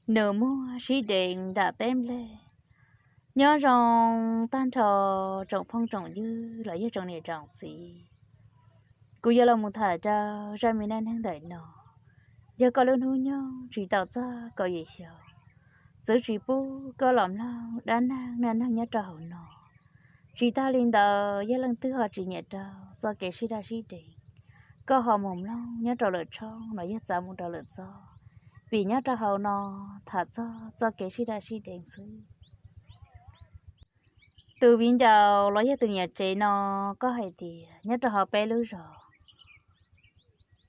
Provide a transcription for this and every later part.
nws muag sib deev nram teb nplej. Nyob zoo tag nrho tsoom phooj tsoom ywg los yog tsoom niam tsoom txiv, kuv yuav los mus tham rau zaj me neej neeg ntawm no. Yog koj lub hnub nyoog tsis tau txog kaum yim xyoo, txwv tsis pub koj los mloog dab neeg neej neeg nyob rau hauv no. Tsis tag li ntawd, yog leej twg ho tsis nyiam rau txoj kev sib daj sib deev, koj ho mus mloog nyob rau lwm tshooj los yog txav mus rau lwm txoj, vim nyob rau hauv no tham txog txoj kev sib daj sib deev xwb. Tus viv ncaus los yog tus niam tsev no, koj hais tias nyob rau hauv peb lub zos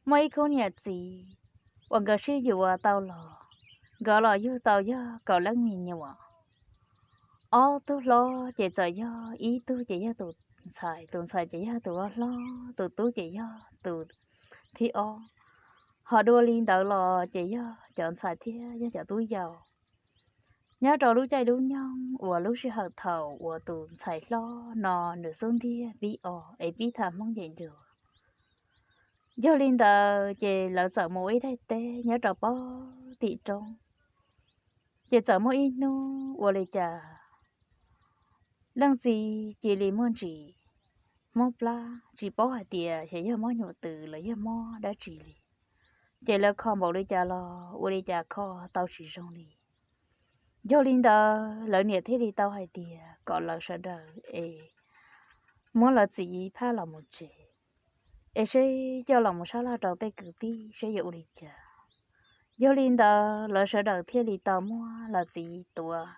muaj ib khub niam txiv uas nkawd sib yuav tau los, nkawd los yug tau yog kaum leej me nyuam. Ob tug hlob ces txawm yog, ib tug ces yog tus ntxhais, tus ntxhais ces yog tus hlob, tus tub ces yog tus thib ob. Ho dua li ntawd los ces yog cov ntxhais thiab yog cov tub yau. Nyob rau lub caij lub nyoog uas lub sij hawm thaum uas tus ntxhais hlob no nws xub ntiag pib os es pib tham Hmoob ces ncuav, yog li ntawd ces lawv txawm mus ua ib daim teb nyob rau pem tim roob. Ces txawm muaj ib hnub ua li cas leej txiv cia li muaj ntsis mob plab, tsis paub hais tias xyov yog mob nyuj twm los yog mob dab tsi li. Ces lawv kho npaum li cas los ua li cas kho tau tsis zoo li. Yog li ntawd lawv niam thiaj li tau hais tias kom lawv sawv daws es muab lawv txiv phaj los mus tsev, es seb coj los mus sab laj rau tej kwv tij seb yuav ua li cas. Yog li ntawd lawv sawv daws thiaj li tau muab lawv txiv tuav,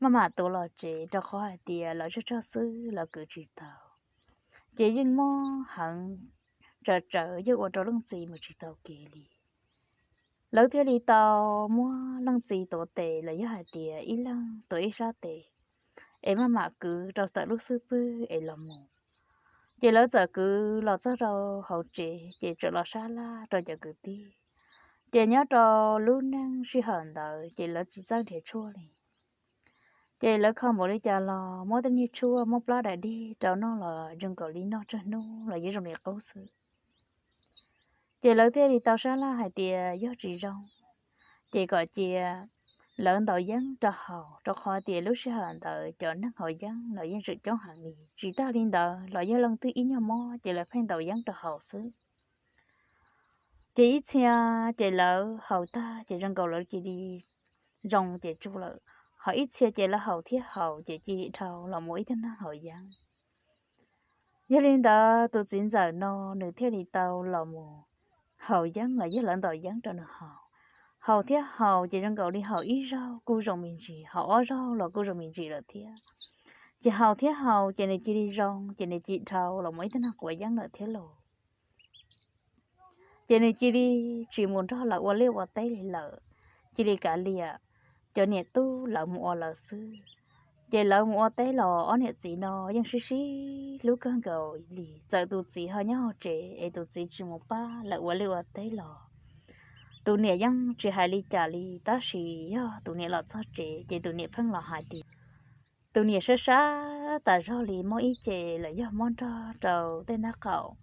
maj mam tuav los tsev rau qhov hais tias lawv tsawg tsawg xwb lawv kwv tsis tau. Ces yeej mob heev, tsawv tsawv yeej ua rau leej txiv mus tsis tau kev li. Lawv thiaj li tau muab leej txiv tuav tes los yog hais tias ib leeg tuav ib sab tes, es maj mam kwv rau tawm lub xub pwg es los mus. Ces lawv txawm kwv los txog rau hauv tsev ces txawm los sab laj rau cov kwv tij. Ces nyob rau lub neej sij hawm ntawd ces lawv tsis txawj nrhiav tshuaj li. Ces lawv kho npaum li cas los muab tej niag tshuaj mob plab dam dig rau noj los zoo nkaus li noj tsawg hnub los yeej zoo li qub xwb. Ces lawv thiaj li tau sab laj hais tias yog tsis zoo, ces kom cia lawv ntaus yeeb rau haus, rau qhov tias lub sij hawm ntawd cov neeg haus yeeb los yeej tseem coob heev li. Tsis tag li ntawd los yog leej twg ib nyuag mob ces lawv pheej ntaus yeeb rau haus xwb. Ces ib txhia ces lawv haus tag ces zoo nkaus lawv cia li zoo ces tsuj lawm, ho ib txhia ces lawv haus thiab haus ces cia li dhau los mus ib tug neeg haus yeeb. Yog li ntawd tus txiv ntxawm no nws thiaj li tau los mus haus yeeb los yog lawv ntaus yeeb rau nws haus. Haus thiab haus ces zoo nkaus li haus ib zaug kuj zoo me ntsis, haus ob zaug los kuj zoo me ntsis lawm thiab. Ces haus thiab haus ces nws cia li zoo, ces nws cia li dhau los mus ib tug neeg quav yeeb lawm thiab lauj. Ces nws cia li tsis mus nrog lawv ua liaj ua teb li lawm, cia li kav liam, cov niam tub lawv mus ua lawv xwb. Ces lawv mus ua teb los ob niam txiv no yeej sib sib hlub kawg nkaus li, txawm tus txiv ho nyob hauv tsev es tus txiv tsis mus pab lawv ua liaj ua teb los tus niam yeej tsis hais li cas li, tab sis yog tus niam los txog tsev ces tus niam pheej los hais tias tus niam sab sab tas zog li, mob ib ce los yog mob nrog rau tej nab qaum.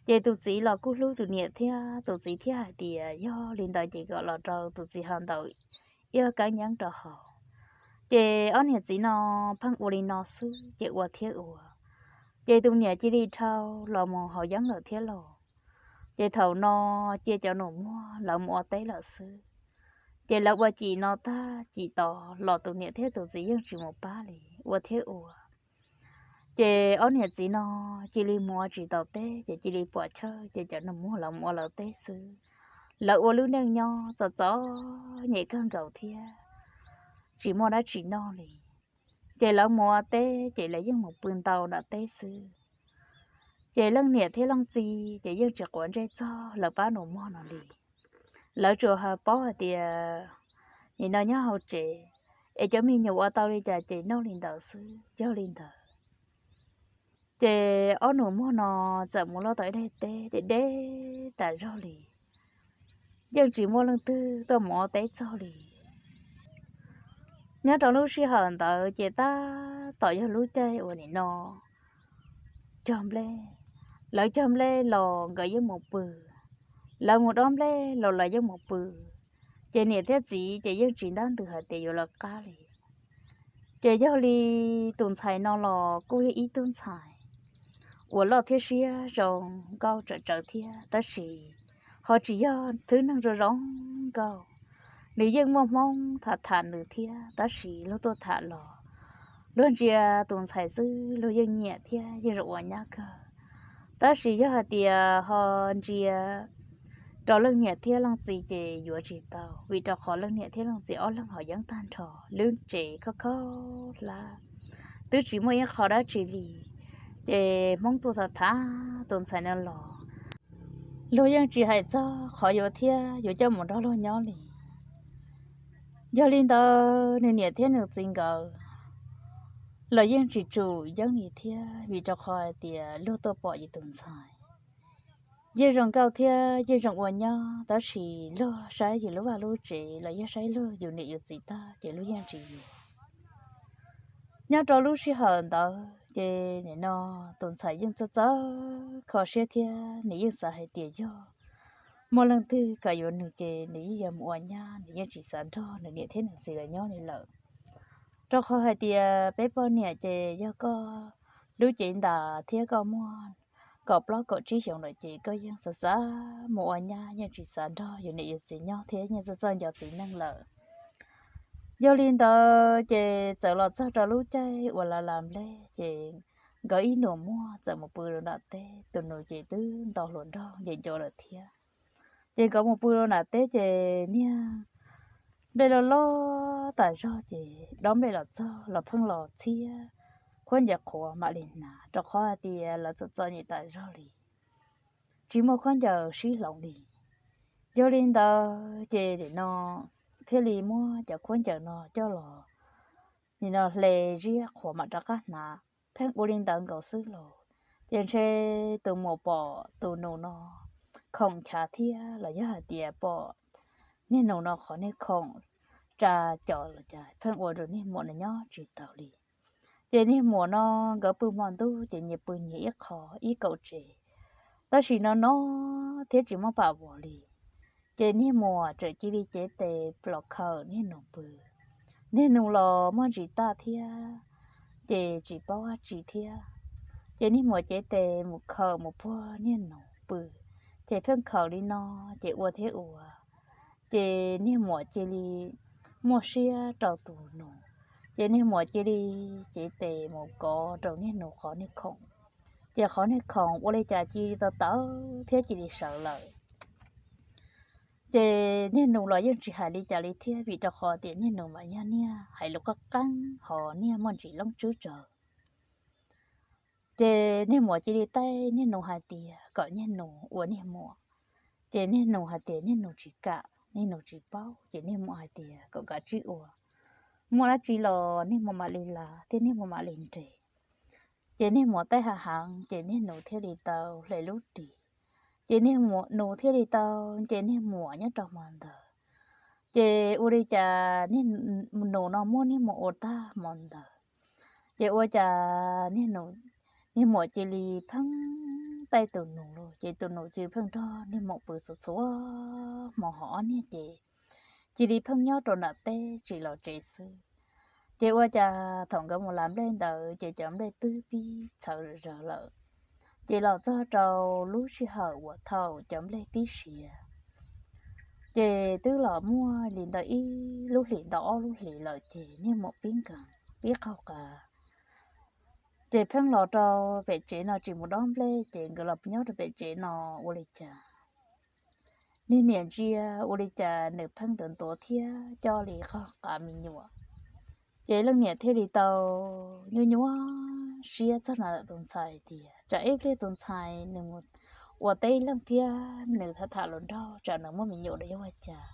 Ces tus txiv los kuj hlub tus niam thiab, tus txiv thiaj hais tias yog li ntawd ces kom los rau tus txiv haus ntaus ib ob kab yeeb rau haus. Ces ob niam txiv no pheej ua li no xwb ces ua thiab ua, ces tus niam cia li dhau los mus haus yeeb lawm thiab lauj. Ces thaum no cia cov nus muag lawv mus ua teb lawm xwb. Ces lawv ua cim no tag cim tod los tus niam thiab tus txiv yeej tsis mus pab li, ua thiab ua. Ces ob niam txiv no cia li mus ua tsis tau teb ces cia li puam chawj ces cov nus muag lawv mus ua lawv teb xwb. Lawv ua lub neej nyob txom txom nyem kawg nkaus thiab tsis muaj dab tsi noj li. Ces lawv mus ua teb ces lawv yeej mus pw ntau nram teb xwb. Ces leej niam thiab leej txiv ces yeej tsis quav ntsej txog lawv pab nus muag no li. Lawv tsuas paub hais tias nim no nyob hauv tsev es cov me nyuam ua tau li cas ces noj li ntawd xwb. Yog li ntawd ces ob nus muag no txawm mus loj tau ib daim teb deb deb tas zog li, yeej tsis muaj leej twg tuaj mus ua teb txog li. Nyob rau lub sij hawm ntawd ces tab tom yog lub caij uas nim no cog nplej, lawv cog nplej los nkawd yeej mus pw, lawv mus dob nplej los lawv yeej mus pw. Ces niam thiab txiv ces yeej tsis ntab ntws hais tias yuav lawv qab li. Ces yog li tus ntxhais no los kuj yog ib tug ntxhais uas loj thiab siab zoo nkauj tsawm tsawv thiab, tab sis ho tsis yog thwb neeg zoo zoo nkauj. Nws yeej muaj Hmoob tham tham nws thiab, tab sis luag tuaj tham los luag ntsia tus ntxhais xwb luag yeej nyiam thiab yeej zoo ua nyab kawg. Tab sis yog hais tias ho ntsia rau leej niam thiab leej txiv ces yuav tsis tau, vim rau qhov leej niam thiab leej txiv ob leeg ho yeeb tag nrho, lub tsev khov kho hlab, twb tsis muaj ib qho dab tsi li. Ces Hmoob tuaj tham tham tus ntxhais no los luag yeej tsis hais txog qhov yuav thiab yuav coj mus nrog luag nyob li. Yog li ntawd nws niam thiab nws txiv nkawd los yeej tsis tsum yeeb li thiab, vim rau qhov hais tias luag tuaj pom yus tus ntxhais yeej zoo nkauj thiab yeej zoo ua nyab, tab sis luag saib yus lub vaj lub tsev los yog saib luag yus niam yus txiv tag ces luag yeej tsis yuav. Nyob rau lub sij hawm ntawd ces nim no tus ntxhais yeej txawj txawj kho siab thiab nws yeej xav hais tias yog muaj leej twg kam yuav nws ces nws yeej yuav mus ua nyab, nws yeej tsis xav nrog nws niam thiab nws txiv lawv nyob li lawm. Rau qhov hais tias peb poj niam ces yog koj lub cev ntas thiab koj muaj kaum plaub kaum tsib xyoos lawm ces koj yeej xav xav mus ua nyab, yeej tsis xav nrog yus niam yus txiv nyob thiab yeej txawj txawj nco txiv neej lawm. Yog li ntawd ces txawm los txog rau lub caij uas las las nplej ces nkawd ib nus muag txawm mus pw rau nram teb, tus nus ces twb nto hluas nraug nce nco lawm thiab. Ces nkawd mus pw rau nram teb ces niag nplej loj loj tas zog ces dob nplej los txog los pheej los txhiab khaub ncaws qhuav mam li hnav, rau qhov hais tias lawv txom txom nyem tas zog li, tsis muaj khaub ncaws sib hloov li. Yog li ntawd ces nim no thiaj li muab cov khaub ncaws no coj los, nim no hle ziab qhuav mam rov qab hnav, pheej ua li ntawd nkaus xwb los. Ces ntshe tus muam pom tus nus no khoom chav thiab los yog hais tias pom niag nus no qhov niag khoom tsa cos los cas pheej ua rau niag muam no nyob tsis taus li. Ces niag muam no nkawd pw hmo ntuj ces nyias pw nyias ib qho ib kaum tsev, tab sis no no thiab tsis muaj pam vos li. Ces niag muam txawm cia li cev tes los khawm niag nus pw. Niag nus los muaj ntsis taj thiab, ces tsis paub dab tsi thiab. Ces niag muam cev tes mus khawm mus puag niag nus pw, ces pheej khawm li no, ces ua thiab ua, ces niag muam cia li muaj siab rau tus nus, ces niag muam cia li cev tes mus kov rau niag nus qhov niag khoom, ces qhov niag khoom ua li cas cia li tawv tawv thiab cia li sawv lawm. Ces niag nus los yeej tsis hais li cas li thiab, vim rau qhov tias niag nus mas yog niag hais lus qab qeeb ho niag muaj ntsis loob tswb tsawv. Ces niag muam cia li taij niag nus hais tias kom niag nus ua niag muam. Ces niag nus hais tias niag nus tsis kam, niag nus tsis paub, ces niag muam hais tias kom kav tsij ua, muaj dab tsi los niag muam mam li lav thiab niag muam mam li nres. Ces niag muam taij hav heev ces niag nus thiaj li tau hle lub ris, ces niag muam nus thiaj li tau nce niag muam nyob rau hmo ntawd. Ces ua li cas niag nus no muab niag muam ua tag hmo ntawd, ces ua cas niag nus, niag muam cia li pheej taij tus nus los, ces tus nus cia li pheej nrog niag muam pw txhua txhua hmo, ho ob niag ces cia li pheej nyob rau nram teb tsis los tsev xwb. Ces ua cas thaum nkawd mus lav nplej ntawd ces cov nplej twb pib txhawv zawv lawm. Ces los txog rau lub sij hawm uas thaum cov nplej pib siav, ces twb los muaj li ntawm ib lub hlis ntau ob lub hlis lawm ces niag muam pib nkees pib qaug qa. Ces pheej los rau pem tsev no tsis mus dob nplej, ces nkawd los nyob rau pem tsev no ua li cas niag niam ntsia ua li cas nws pheej ntuav ntuav thiab coj li qaug qa me nyuam. Ces leej niam thiaj li tau nyuaj nyuaj siab txog no tus ntxhais tias tsam ib pliag tus ntxhais nws mus ua teb ib leeg thiab nws tham tham hluas nraug tsam nws muaj me nyuam los yog ua cas.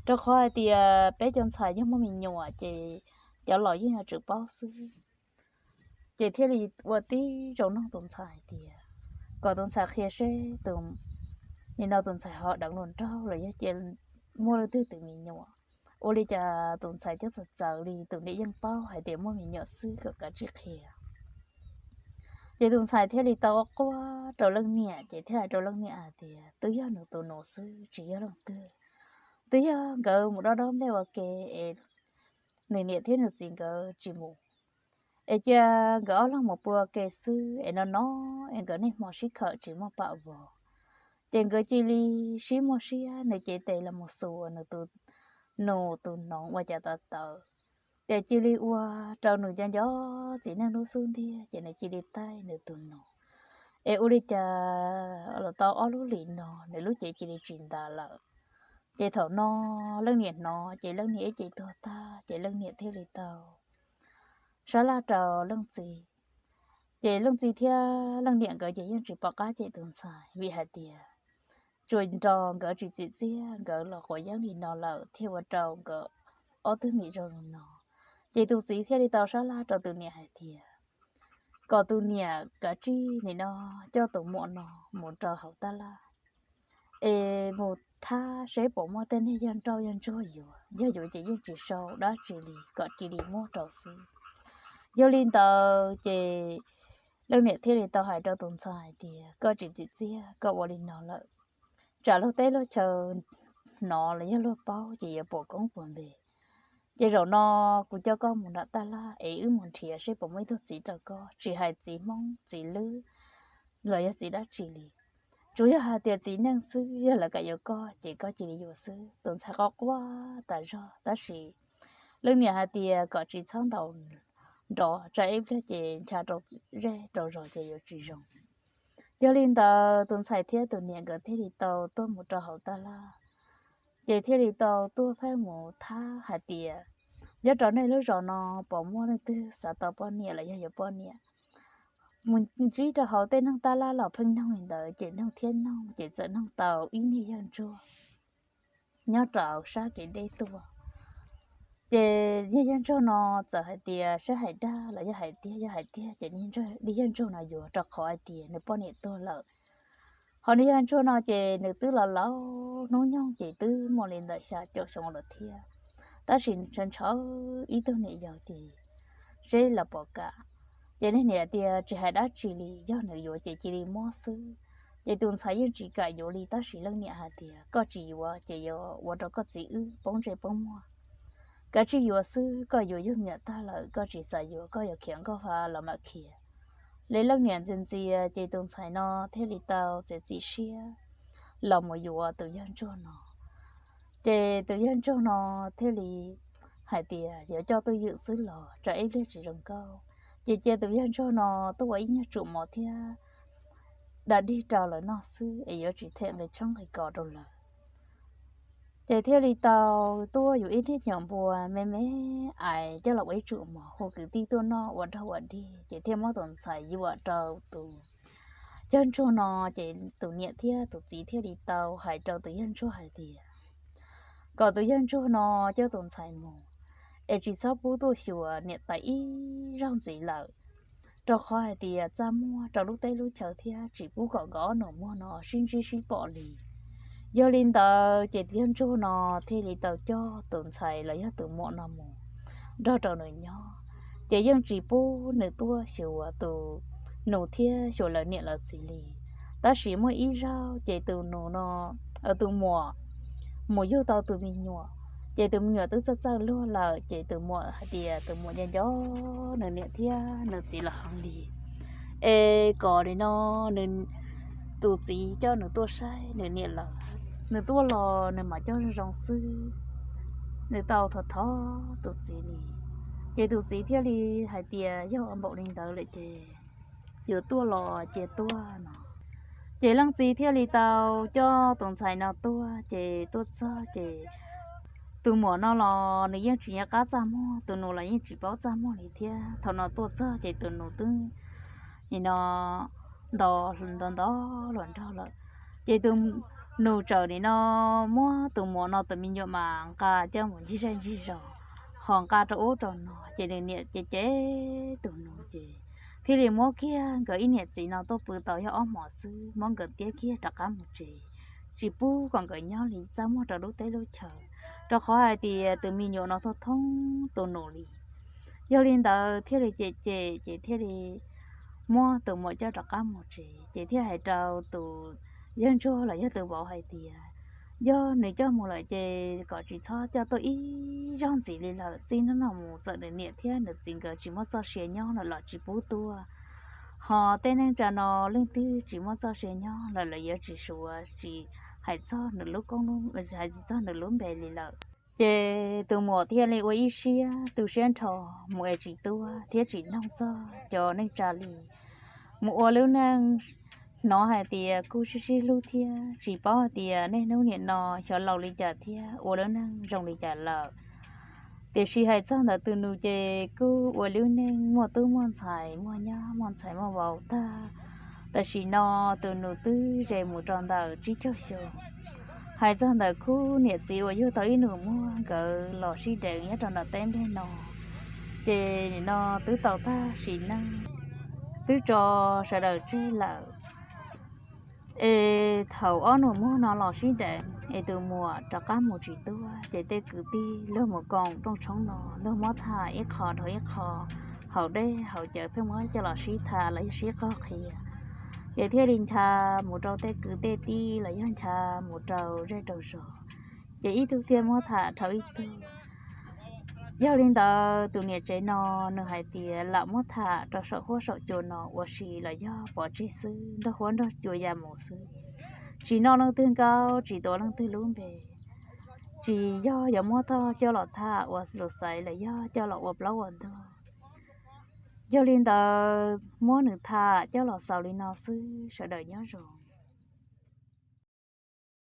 Rau qhov hais tias peb cov ntxhais yog muaj me nyuam ces cov laus yeej yuav tsum paub xwb. Ces thiaj li ua tib zoo nug tus ntxhais hais tias kom tus ntxhais qhia seb tus, nim no tus ntxhais ho deev hluas nraug los yog cia muaj leej twg tus me nyuam. Ua li cas tus ntxhais twb txawv txawv li, tus niam yeej paub hais tias muaj me nyuam xwb kom kav tsij qhia. Ces tus ntxhais thiaj li tau quaj rau leej niam, ces thiaj hais rau leej niam hais tias twb yog nws tus nus xwb tsis yog leej twg. twb yog nkawd mus dob dob nplej ua ke es nws niam thiab nws txiv nkawd tsis mus, es cia nkawd ob leeg mus pw ua ke xwb es no no es nkawd niaj hmo sib khawm tsis muaj pam vos. Ces nkawd cia li sib muaj siab, nws cev tes los mus xuas nws tus nus tus noov ua cas tawv tawv, ces cia li ua rau nws nco nco txiv neej lub xub ntiag, ces nws cia li taij nws tus nus. Es ua li cas los tau ob lub hlis no nws lub cev cia li tsis ntas lawm. Ces thaum no leej niam hnov ces leej niam ib ce tuag tag, ces leej niam thiaj li tau sab laj rau leej txiv. Ces leej txiv thiab leej niam nkawd ces yeej tsis pom qab cem tus ntxhais vim hais tias tsuas nrog nkawd tsis txim txiaj, nkawd los quav yeeb li no lawm thiaj ua rau nkawd ob tug me zoo li no. Ces tus txiv thiaj li tau sab laj rau tus niam hais tias kom tus niam kav tsij nim no coj tus muam no mus rau hauv tab laj es mus thab seb puas muaj tej niag yog nrauj yog ntsuag yuav, yog yuav ces yeej tsis sau dab tsi li, kom cia li muab rau xwb. Yog li ntawd ces leej niam thiaj li tau hais rau tus ntxhais hais tias koj tsis txim txiaj koj ua li no lawm, tsam luag teb luag chaw hnov los yog luag paub ces yuav puas koob puas npe. Ces zaum no kuv coj koj mus nram tab laj es wb mus nrhiav seb puas muaj ib tug txiv rau koj, tsis hais txiv Hmoob txiv lwb los yog txiv dab tsi li. Tsuas yog hais tias txiv neej xwb, yog lawv kam yuav koj ces koj cia li yuav xwb. Tus ntxhais quaj quaj tas zog tab sis leej niam hais tias kom tsis txhob ntaus nrov, tsam ib pliag ces ncha rau zej rau zos ces yuav tsis zoo. Yog li ntawd tus ntxhais thiab tus niam nkawd thiaj li tau tuaj mus rau hauv tab laj, ces thiaj li tau tuaj pheej mus thab hais tias nyob rau nej lub zos no puas muaj leej twg xav tau poj niam los yog yuav poj niam. Mus ntsib rau hauv tej neeg tab laj los pheej noog li ntawd, ces noog thiab noog ces txawm noog tau ib niag yawg ntsuag nyob rau sab kev deb tuaj. Ces niag yawg ntsuag no txawm hais tias saib hais dag los yog hais tiag, yog hais tiag ces niag yawg ntsuag no yuav, rau qhov hais tias nws poj niam tuag lawm. Ho niag yawg ntsuag no ces nws twb los laus, hnub nyoog ces twb muaj li ntawm xya caum xyoo lawm thiab, tab sis nws ntshaw ntshaw ib tug niam yau ces seb los puas kam. Ces niag niam tias tsis hais dab tsi li, yog nws yuav ces cia li muab xwb. Ces tus ntxhais yeej tsis kam yuav li, tab sis leej niam hais tias koj tsis yuav ces yuav ua rau koj txiv wb poob ntsej poob muag. Kav tsij yuav xwb, koj yuav yug me nyuam tag lawm koj tsis xav yuav koj yuav khiav nkauj fa los mam khiav. Li leej niam ntxias ntxias ces tus ntxhais no thiaj li tau txiav txim siab los mus yuav tus yawg ntsuag no. Ces tus yawg ntsuag no thiaj li hais tias yuav coj tuaj ywm xwb los tsam ib pliag tsis zoo nkauj. Ces cia tus yawg ntsuag no tuaj ua ib nyuag tsum mov thiab da dig rau lawv noj xwb es yuav tsis them nqi tshoob nqi kos rau lawv. Ces thiaj li tau tuaj yuav ib niag nyuam npua me me ais coj los ua ib tsum mov hu kwv tij tuaj noj ua dog ua dig, ces thiaj muab tus ntxhais yuam rau tus yawg ntsuag no. Ces tus niam thiab tus txiv thiaj li tau hais rau tus yawg ntsuag hais tias kom tus yawg ntsuag no coj tus ntxhais mus, es tsis txhob pub tuaj xyuas niam tais ib zaug ntxiv lawm, rau qhov hais tias txaj muag rau lub teb lub chaw thiab tsis pub kom nkawd ob nus muag no sib ntsib sib pom li. Yog li ntawd ces tus yawg ntsuag no thiaj li tau coj tus ntxhais los yog tus muam no mus nrog rau nws nyob, ces yeej tsis pub nws tuaj xyuas tus nus thiab xyuas lawv niam lawv txiv li. Tab sis muaj ib zaug ces tus nus no, tus muam mus yug tau tus me nyuam, ces tus me nyuam twb txawj txawj luag lawm, ces tus muam hais tias tus muam nco nco nws niam thiab nws txiv lawm heev li, es kom li no nws, tus txiv coj nws tuaj saib nws niam lawv, nws tuaj los nws mam coj zoo zoo xwb. Nws tau thov thov tus txiv li, ces tus txiv thiaj li hais tias yog ua npaum li ntawd lawm ces yuav tuaj los cia tuaj no. Ces leej txiv thiaj li tau coj tus ntxhais no tuaj, ces tuaj txog ces tus muam no los nws yeej tsis nco qab txaj muag, tus nus los yeej tsis paub txaj muag li thiab. Thaum no tuaj txog ces tus nus twb nim no nto nto nto hluas nraug lawm. Ces tus nus txawm nim no muab tus muam no tus me nyuam mas nqa coj mus ncig zej ncig zos, ho nqa rau ub rau no, ces nws niam ces cem tus nus ces thiaj li muab kiag nkawd ib niam txiv no tuaj pw tau yog ob hmos xwb, muab nkawd tiab kiag rov qab mus tsev, tsis pub kom nkawd nyob li txaj muag rau lub teb lub chaw, rau qhov hais tias tus me nyuam no thoob thoob tus nus li. Yog li ntawd thiaj li cem cem ces thiaj li muab tus muam coj rov qab mus tsev, ces thiaj hais rau tus yawg ntsuag los yog tus vauv hais tias yog nws coj mus lawm ces kom tsis txhob coj tuaj ib zaug ntxiv li lawm. Txij hnub no mus txawm nws niam thiab nws txiv nkawd tsis muaj txoj sia nyob lawm los tsis pub tuaj. Ho tej neej tsa no leej twg tsis muaj txoj sia nyob lawm, lawv yuav tsis suav tsis hais txog nws lub koob, hais tsis txog nws lub npe li lawm. Ces tus muam thiaj li ua ib siab tu siab nrho mus es tsis tuaj thiab tsis noog txog cov neej tsa li. Mus ua lub neej hnov hais tias kuj sib sib hlub thiab tsis paub hais tias niaj hnub nim no xyov laus li cas thiab ua lub neej zoo li cas lawm. Tiam sis hais txog ntawm tus nus ces kuj ua lub neej muaj tub muaj ntxhais, muaj nyab muaj ntxhais muaj vauv tag. Tam sim no tus nus twb ze mus rau ntawm tsib caug xyoo. Hais txog ntawm khub niam txiv uas yug tau ib nus muag nkawd los sib deev nyob rau ntawm teb nplej no, ces nim no twb tau tag sim neej, twb tso sawv daws tseg lawm. Es thaum ob nus muag no los sib deev es tus muam rov qab mus tsis tuaj, ces tej kwv tij luag mus koom rooj tshoob no, luag muab tham ib qho dhau ib qho, haus dej haus cawv pheej muab coj los sib tham los yog sib qog qhia. Ces thiaj li ncha mus rau tej kwv tej tij los yog ncha mus rau zej rau zos, ces ib tug thiaj muab tham dhau ib tug. Yog li ntawd tus niam tsev no nws hais tias lam muab tham rau saum huab saum cua no ua si los yog pov tseg xwb, nrog huab nrog cua ya mus xwb, tsis noj leej twg nkauj tsis tuav leej twg lub npe, tsis yog yuav muab tog coj los tham ua lus xaiv los yog coj los ua plaub ua ntug. Yog li ntawd muab nws tham coj los xaus li no xwb, sawv daws nyob zoo.